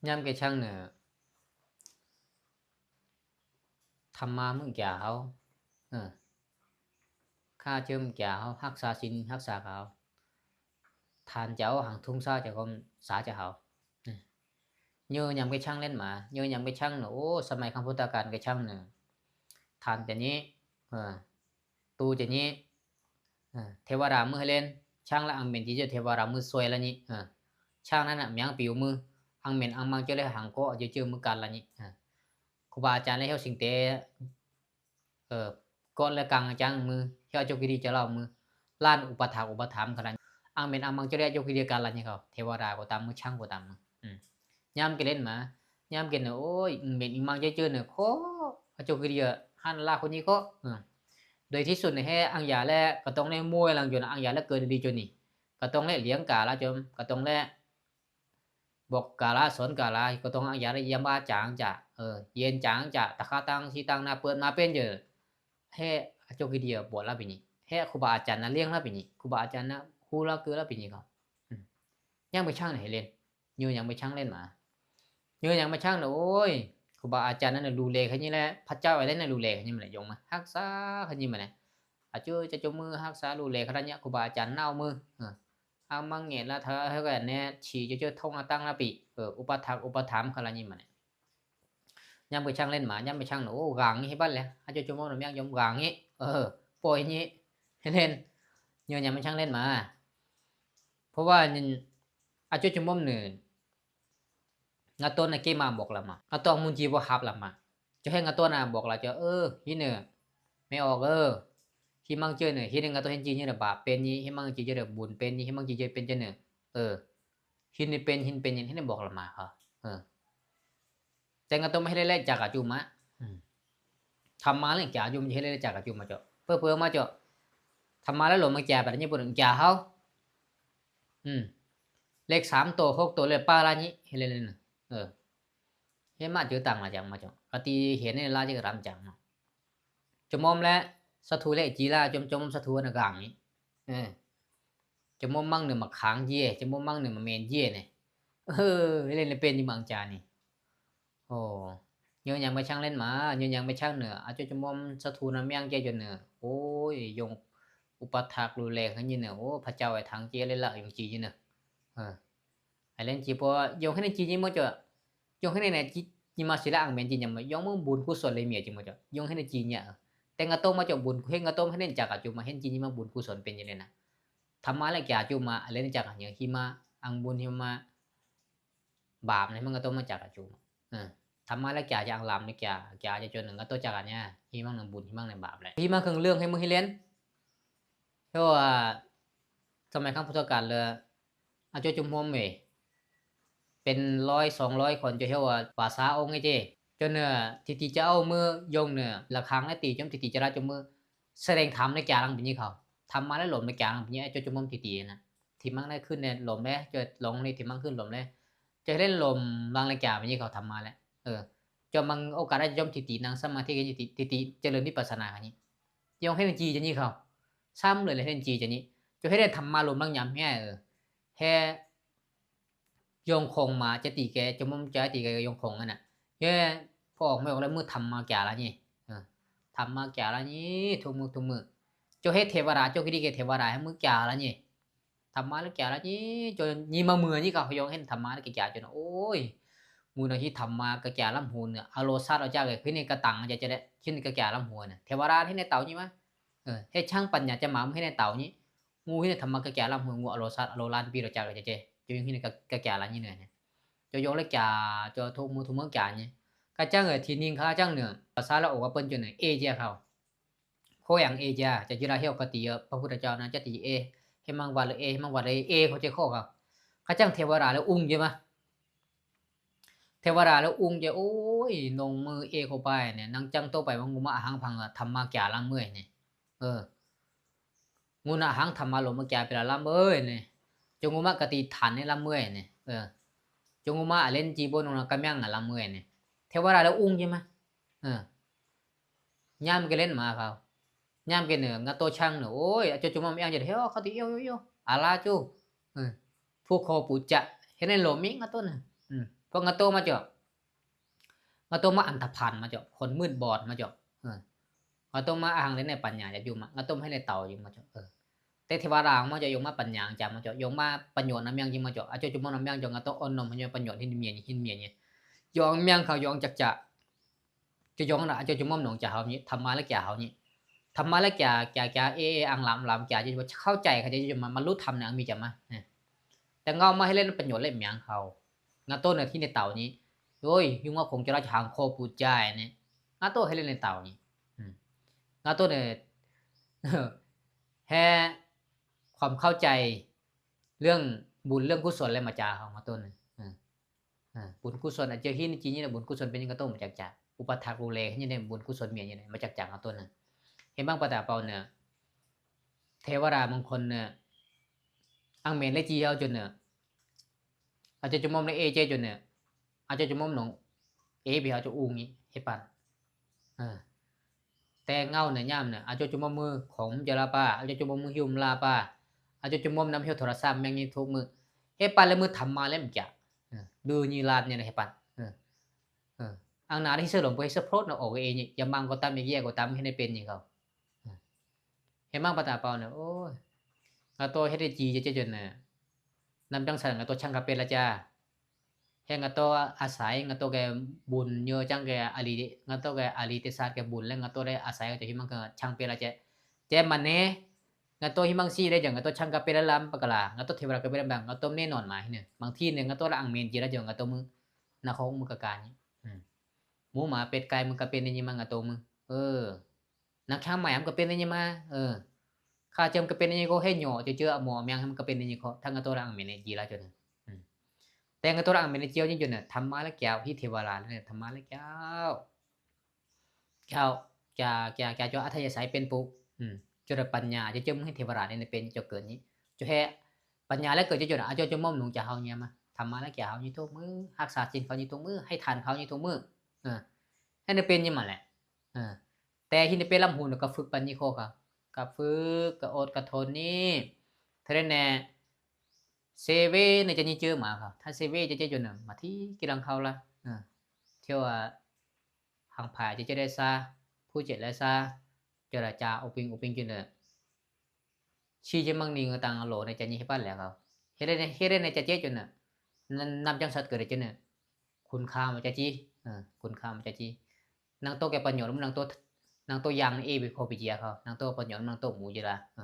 ຍາມເກີດຊ້າງເນີ ທຳມາມື້ກຽເຮົາ ເອີ ຂ້າເຈີມກຽເຮົາ ຮັກສາສິນຮັກສາກາວ ທ່ານຈະເອົາຫັງທຸງຊາຈະຄອມສາຈະເຮົາ ເຢີຍາມເກີດຊ້າງເລ່ນໝາ ເຢີຍາມເກີດຊ້າງເນີ ໂອ້ ສະໄໝຄັ້ງພຸດທະການເກີດຊ້າງເນີ ທ່ານຈະນີ້ ເອີ ຕູຈະນີ້ ເອີ ເທວະດາມືໃຫ້ເລ່ນ ຊ້າງລະອັງເໝນຈີເຈີເທວະດາມືຊ່ວຍລະນີ້ ເອີ ຊ້າງນັ້ນນະແມງປິວມື ອັງເໝນອັງມັງເຈີເລຫັງເກາະເຈີເຈີມືການລະນີ້ ເອີ ຄູບາອາຈານແລະເຮົາສິງເຕ ເອີ ເກາະແລະກັງອາຈາງມື ເຮົາຈົກກິດີຈະເລົ່າມື ລ້ານອຸປະຖາກອຸປະຖາມຂະໜາດ ອັງເໝນອັງມັງເຈີເລຈົກກິດີການລະນີ້ເຂົາ ເທວະດາກໍຕາມມື ຊ້າງກໍຕາມມື ອືມ ຍາມເກເລນມາ ຍາມເກເລນ ໂອ້ຍ ເໝນອີມັງເຈເຈີເນີ ໂຄ ອາໂຈກິເດຍ ຫັ້ນລາຄົນນີ້ເຄາະ ເອີ ໂດຍທີ່ສຸດໃນແຮ ອັງຢາແລ ກະຕ້ອງໄດ້ໂມຍຫຼັງຈົນ ອັງຢາແລເກີດດີຈົນນີ້ ກະຕ້ອງໄດ້ລ້ຽງກາລາຈົນ ກະຕ້ອງໄດ້ບອກກາລາ ສອນກາລາ ກະຕ້ອງອັງຢາໄດ້ຢ້ຽມບ້າຈາງຈາ ເອີ ເຢັນຈາງຈາ ຕະຄາຕັງ ຊີຕັງ ນາເປີດມາເປັນເຈີ ແຮ ອາໂຈກິເດຍບວດລາປີນີ້ ແຮ ຄູບາອາຈານນະລ້ຽງລາປີນີ້ ຄູບາອາຈານນະຮູ້ລາເກີດລາປີນີ້ເຂົາ ອືມ ຍັງໄປຊ່າງໃຫ້ເລ່ນ ເຢີຍາມເກີດຊ້າງເລ່ນໝາ ເຢີຍາມເກີດຊ້າງນະ ໂອ້ຍ ຄູບາອາຈານນັ້ນນະດູແລໃຫ້ນີ້ແຫຼະ ພະເຈົ້າໄອ້ເລ່ນນະດູແລໃຫ້ນີ້ມາແຫຼະ ຢອງມາຮັກສາໃຫ້ນີ້ມາແຫຼະ ອາຈຸຈະຈຸມືຮັກສາດູແລຂະນະຍະ ຄູບາອາຈານເນົ່າມື ເອີ ອາມັງເງລະທະເຮີກະແນ ຊີຈະເຈີທ່ອງອາຕັງລາປີ ເອີ ອຸປະຖາກອຸປະຖາມຂະນະນີ້ມາແຫຼະ ຍາມເກີດຊ້າງເລ່ນໝາ ຍາມເກີດຊ້າງນະ ໂອ້ ກາງເຮັດບັດແຫຼະ ອາຈຸຈະມົມນະແມງຍົມກາງນີ້ ເອີ ປ່ອຍນີ້ ເຮັດເລ່ນ ເຢີຍາມເກີດຊ້າງເລ່ນໝາ ເພາະວ່າ ອາຈຸຈະມົມນີ້ ງາໂຕນະເກມາບອກລະມາ ງາໂຕມຸນຈີບໍ່ຮັບລະມາ ຈະໃຫ້ງາໂຕນະບອກລະຈະ ເອີ ຮີເນີ ແມ່ອອກເອີ ຮີມັງເຈີເນີ ຮີເນີ ງາໂຕເຫັນຈີເນີ ບາບເປັນນີ້ ຮີມັງຈີເຈີເນີ ບຸນເປັນນີ້ ຮີມັງຈີເຈີເປັນເຈີເນີ ເອີ ຮີເນີ ເປັນ ຮີເປັນຫຍັງ ຮີເນີ ບອກລະມາເຂົາ ເອີ ແຕ່ງາໂຕມາເຮັດໄດ້ແລະຈາກກະຈູມະ ອືມ ທຳມາແລະຈາກກະຈູມະ ເຮັດໄດ້ແລະຈາກກະຈູມະເຈາະ ເປີເປີມາເຈາະ ທຳມາແລະລົມມາຈາປະເທດຍີ່ປຸ່ນຈາເຮົາ ອືມ ເລກສາມໂຕ ຫົກໂຕ ເລກປາລານີ້ ເຮັດໄດ້ແລະ ເອີ ເຮັດມາຈື່ຕັງລະຈັງມາເຈາະ ກະຕິເຫັນໃນລາຈິກະຕາມຈັງເນາະ ຈະມົມແລະ ສະທູແລະຈີລາ ຈະມົມສະທູນະກາງນີ້ ເອີ ຈະມົມມັງເນີມາຄາງເຢ ຈະມົມມັງເນີມາແມ່ນເຢນີ້ ເອີ ເຮັດໄດ້ແລະເປັນຢູ່ມັງຈານີ້ ໂອ້ ເຢີຍາມເກີດຊ້າງເລ່ນໝາ ເຢີຍາມເກີດຊ້າງເນີ ອາຈຸຈະມົມສະທູນະແມງເຈຈົນເນີ ໂອ້ຍ ຍົງອຸປະຖາກດູແລໃຫ້ນີ້ເນີ ໂອ້ ພະເຈົ້າໄອ້ຖັງເຈເລລະຍົງຈີນີ້ເນີ ເອີ ໄອ້ເລ່ນຈີ ເພາະວ່າຍົງໃຫ້ໃນຈີນີ້ໝົດເຈົ້າ ຍົງໃຫ້ໃນຈີ ຈີມາສິລະອັງເໝນຈີຍັງບໍ່ ຍົງເມືອງບຸນກຸສົນເລເມຍຈີໝົດເຈົ້າ ຍົງໃຫ້ໃນຈີນີ້ ແຕ່ງາໂຕມາເຈົ້າບຸນ ເຮັດງາໂຕມາໃຫ້ເລ່ນຈາກກະຈູມະ ເຫັນຈີນີ້ມາບຸນກຸສົນເປັນຈັ່ງໃດນະ ທຳມາແລະຈາກກະຈູມະ ເຮັດໄດ້ຈາກຫຍັງ ຮີມາ ອັງບຸນ ຮີມາ ບາບໃນມັນກະຕ້ອງມາຈາກກະຈູມະ ເອີ ທຳມາແລະກາຈະອັງລາມແລະກາ ກາຈະຈົນໜຶ່ງກະໂຕຈາກອັນເນີ້ຍ ຮີມັງໜຶ່ງບຸນ ຮີມັງໜຶ່ງບາບແຫຼະ ຮີມັງເຄື່ອງເລື່ອງໃຫ້ມື້ຮີເລ່ນ ເພາະວ່າສະໄໝຄັ້ງພຸດທະການເລີຍ ອາໂຈຈຸມໂຮມເວ ເປັນຮ້ອຍສອງຮ້ອຍຄົນ ຈະເຮັດວ່າປາສາອົງເອເຈ ຈົນເນີ ທີ່ ທີ່ຈະເອົາມືຍົງເນີ ລະຄັງແລະຕີຈົມ ທີ່ ທີ່ຈະລາຈົມມື ສະແດງທຳໃນການຫຼັງປີນີ້ເຂົາ ທຳມາແລະລົມໃນການຫຼັງປີນີ້ ອາໂຈຈຸມໂຮມທີ່ຕີນະ ທີ່ມັງໄດ້ຂຶ້ນແດ່ລົມແດ່ ຈະລົງນີ້ທີ່ມັງຂຶ້ນລົມແດ່ ຈະເຮັດໃຫ້ລົມລັງລະກາໄປນີ້ເຂົາທຳມາແຫຼະ ເອີ ຈອມບາງໂອກາດອາດຈະຈອມທິຕິນັ່ງສະມາທິ ທິຕິຈະເລີນວິປັດສະນານີ້ ຢອງເຮັດໃຫ້ຈີຈະນີ້ເຂົາ ຊ້ຳເລີຍເຮັດໃຫ້ຈີຈະນີ້ ຈະເຮັດໃຫ້ທຳມາລົມລັງຍາມແຮ່ ເອີ ແຮ່ ຢອງຄົງມາຈະຕິແກ ຈະມຸມຈະຕິແກຢອງຄົງຫັ້ນນະ ແຮ່ ພໍອອກມາອອກແລ້ວມື້ທຳມາກາລະນີ້ ເອີ ທຳມາກາລະນີ້ ທຸກມື້ທຸກມື້ ຈະເຮັດເທວະດາ ຈະຄິດດີແກເທວະດາໃຫ້ມື້ກາລະນີ້ ທຳມາແລະກະລະນີ້ ຈົນນີ້ມາເມືອນີ້ກໍຢອງເຫັນທຳມາແລະກະຈາຈົນ ໂອ້ຍ ງູນະຮີທຳມາກະຈາລຳຫູນ ອາໂລຊາດອາຈາກເອີຍ ຂຶ້ນໃນກະຕັງຈະ ຈະໄດ້ ຂຶ້ນໃນກະຈາລຳຫູນ ເທວະດາເຫັນໃນເຕົານີ້ມາ ເອີ ເຮັດຊ່າງປັນຍາຈະມາເຫັນໃນເຕົານີ້ ງູເຫັນທຳມາກະຈາລຳຫູນ ງູອາໂລຊາດອາໂລລານປີໂລຈາກເອີຍ ຈະ ຈະຢູ່ໃນກະ ກະຈາລະນີ້ເນີ ຈະຢອງແລະກະ ຈະທຸກມື້ທຸກເມືອກະນີ້ ກະຈັງເອີຍ ທີ່ນິງຄາຈັງເນີ ພາສາລາວອອກວ່າເພິ່ນຈົນເອີຍ ເອເຈຍເຂົາ ໂຄແອງເອຈາ ຈະຈິລາເຮວກະຕີ ພະພຸດທະເຈົ້ານະ ຈະຕີເອ ເຮມັງວາເລເອ ເຮມັງວາເລເອ ເຂົາຈະຂໍເຂົາ ຂະຈັງເທວະດາແລະອຸງເຈມາ ເທວະດາແລະອຸງເຈ ໂອ້ຍ ນົງມືເອເຂົ້າໄປນີ້ ນັງຈັງໂຕໄປວ່າງຸມະອະຫັງພັງທຳມາກາລະເມື່ອຍນີ້ ເອີ ງຸນະຫັງທຳມາລົມມະກາເປລາລຳເອີຍນີ້ ຈົງອຸມະກະຕິຖັນໃນລຳເມື່ອຍນີ້ ເອີ ຈົງອຸມະອາເລນຈີໂບນຸນະກະແມງລຳເມື່ອຍນີ້ ເທວະດາແລະອຸງເຈມາ ເອີ ຍາມກະເລນມາເຂົາ ຍາມກະເນີງະໂຕຊັງເນີ ໂອ້ຍ ອາໂຈຈຸມອມແອງຈະເທວ ເຂົາຕິເອວເອວ ອາລາຈູ ເອີ ຜູ້ຂໍປູຈະ ເຮັດໃຫ້ໂລມິງະໂຕນະ ອື ພວກງາໂຕມາເຈົ້າ ງາໂຕມາອັນທະພານມາເຈົ້າ ຄົນມືດບອດມາເຈົ້າ ເອີ ງາໂຕມາອາຫາງເລນໃນປັນຍາຈະຢູ່ມາ ງາໂຕມາເຮັດໃນເຕົາຢູ່ມາເຈົ້າ ເອີ ແຕ່ເທວະດາມາເຈົ້າ ຢອງມາປັນຍາຈາມາເຈົ້າ ຢອງມາປະໂຫຍດນຳຍັງຈິມາເຈົ້າ ອາເຈົ້າຈຸມອນນຳຍັງເຈົ້າ ງາໂຕອ່ອນນົມໃຫ້ປະໂຫຍດ ເຮັດເມຍເຮັດເມຍ ຢອງແມງເຂົາ ຢອງຈັກຈະ ຈະຢອງນະ ອາເຈົ້າຈຸມອມໜອງຈາເຮົານີ້ ທຳມາລະກຽເຮົານີ້ ທຳມາລະກຽ ກຽ ກຽ ເອ ເອ ອັງ ລຳ ລຳ ກຽ ຈະເຂົ້າໃຈ ເຂົາຈະມາ ມາລຸທຳນະ ອາມີຈະມາ ແຕ່ເງົາມາເຮັດເລນປະໂຫຍດ ແລະ ແມງເຂົາ ງາໂຕເນີທີ່ໃນເຕົານີ້ ໂອ້ຍ ຍຸງວ່າຄົງຈະລາຈະຫາງໂຄປູຈາຍນີ້ ງາໂຕເຮັດເລນໃນເຕົານີ້ ງາໂຕເນີແຮຄວາມເຂົ້າໃຈເລື່ອງບຸນເລື່ອງກຸສົນ ແລະ ມາຈາເຮົາ ງາໂຕເນີ ອາ ບຸນກຸສົນ ອາເຈີຫີນຈີນີ້ນະ ບຸນກຸສົນເປັນຫຍັງກະໂຕມາຈາກຈາ ອຸປະຖາກດູແລນີ້ເດ້ ບຸນກຸສົນເມຍນີ້ມາຈາກຈາງເອົາໂຕນະ ເຫັນບັງປະຕາເປົາເນ ເທວະດາມາງຄົນເນ ອັງເມນເລຈີເຮົາຈົນເນ ອາເຈົ້າຈຸມອມເລເອເຈຈົນເນ ອາເຈົ້າຈຸມອມໜອງເອບີເຮົາຈະອູງນີ້ເຮັດປານ ເອີ ແຕ່ເງົາເນຍາມເນຍ ອາໂຈຈຸມະມືຂອງຈະລາປາ ອາໂຈຈຸມະມືຫິວມລາປາ ອາໂຈຈຸມະນຳເຮໂທລະສັບແມ່ງນີ້ທຸກມື້ ເຮປັນລະມືທຳມາແລ້ວມັນຈະ ເອີ ດູນີລານນີ້ນະເຮປັນ ເອີ ເອີ ອັງນາທີ່ເສລົມບໍ່ເຮສະໂພດນະ ອອກເອນີ້ ຢາມັງກໍຕາມ ຢາກແຍກກໍຕາມ ເຮັດໃຫ້ເປັນນີ້ເຂົາ ເອີ ເຮມັງປະຕາເປົານະ ໂອ້ຍ ງາໂຕເຮັດໄດ້ຈີຈະເຈຈົນນະ ນຳຈັງສັນງາໂຕຊ່າງກະເປັນລະຈາ ແຮງາໂຕອາໄສ ງາໂຕແກບຸນເຍອຈັງແກອາລີ ງາໂຕແກອາລີເຕຊາດແກບຸນ ແລະ ງາໂຕໄດ້ອາໄສຈາກທີ່ມັງກະຊ່າງເປລະແຈ ແຈມັນແນ ງາໂຕທີ່ມັງຊີໄດ້ຈັ່ງ ງາໂຕຊ່າງກະເປລະລຳປະກະລາ ງາໂຕເທວະລາກະເປລະບາງ ງາໂຕແນ່ນອນມາເນ ບາງທີເນ ງາໂຕລະອັງເມນຈີລະຈົງ ງາໂຕມືນະຂອງມືກະການນີ້ ໝູໝາເປັດໄກ່ມຶງກະເປັນໄດ້ຍິນມາ ງາໂຕມື ເອີ ນັກຊ່າງໄມ້ມັນກະເປັນໄດ້ຍິນມາ ເອີ ຂ້າເຈີມກະເປັນໄດ້ຍິນ ກໍເຮັດຫຍໍ້ເຈີເຈີອະໝໍແມງມັນກະເປັນໄດ້ຍິນ ເພາະທັງງາໂຕລະອັງເມນຈີລະຈົງ ແຕ່ງາໂຕລະອັງເມນຈີລະຈິງຈົນນະ ທຳມາລະແກ້ວ ທີ່ເທວະລານະ ທຳມາລະແກ້ວ ແກ້ວ ຈາ ຈາ ຈາ ຈາ ອັດທະຍາໄສເປັນປຸ ອືມ ຈົນປັນຍາຈະເຈີມໃຫ້ເທວະລານະເປັນເຈົ້າເກີດນີ້ ຈະແຮປັນຍາແລະເກີດຈະຈົນ ອາເຈົ້າຈະມອມໜູຈາເຮົາເຍມາ ທຳມາລະແກ້ວເຮົານີ້ທຸກມື້ ຮັກສາສິນເຂົານີ້ທຸກມື້ ໃຫ້ທານເຂົານີ້ທຸກມື້ ເອີ ໃຫ້ໄດ້ເປັນຢູ່ໝົດແຫຼະ ເອີ ແຕ່ທີ່ໄດ້ເປັນລຳຫູນກໍຝຶກປັນຍາໂຄກະ ກະຝຶກ ກະອົດກະທົນນີ້ ເທົ່ານັ້ນແຫຼະ ເຊເວນະຈະນີ້ເຈີມາເຂົາ ຖ້າເຊເວຈະເຈີຈົນນະ ມາທີ່ກິລັງເຂົາລະ ເອີ ເທວະ ຫາງຜາຈະເຈໄດ້ຊາ ຜູ້ເຈໄດ້ຊາ ຈະລະຈາ ໂອປິງ ໂອປິງຈຸເນ ຊີຈະມັງນິງຕັງໂລໃນຈະຍິເຮັດປັນແລ້ວເຂົາ ເຮັດໄດ້ ເຮັດໄດ້ໃນຈະເຈຈົນນະ ນຳ ນຳຈັ່ງສັດເກີດໄດ້ຈົນນະ ຄຸນຄາມາຈະຈີ ເອີ ຄຸນຄາມາຈະຈີ ນາງໂຕແກ່ປະໂຫຍດ ນາງໂຕ ນາງໂຕຢ່າງເອບີໂຄບີເຈຍເຂົາ ນາງໂຕປະໂຫຍດ ນາງໂຕໝູເຈລາ ເອີ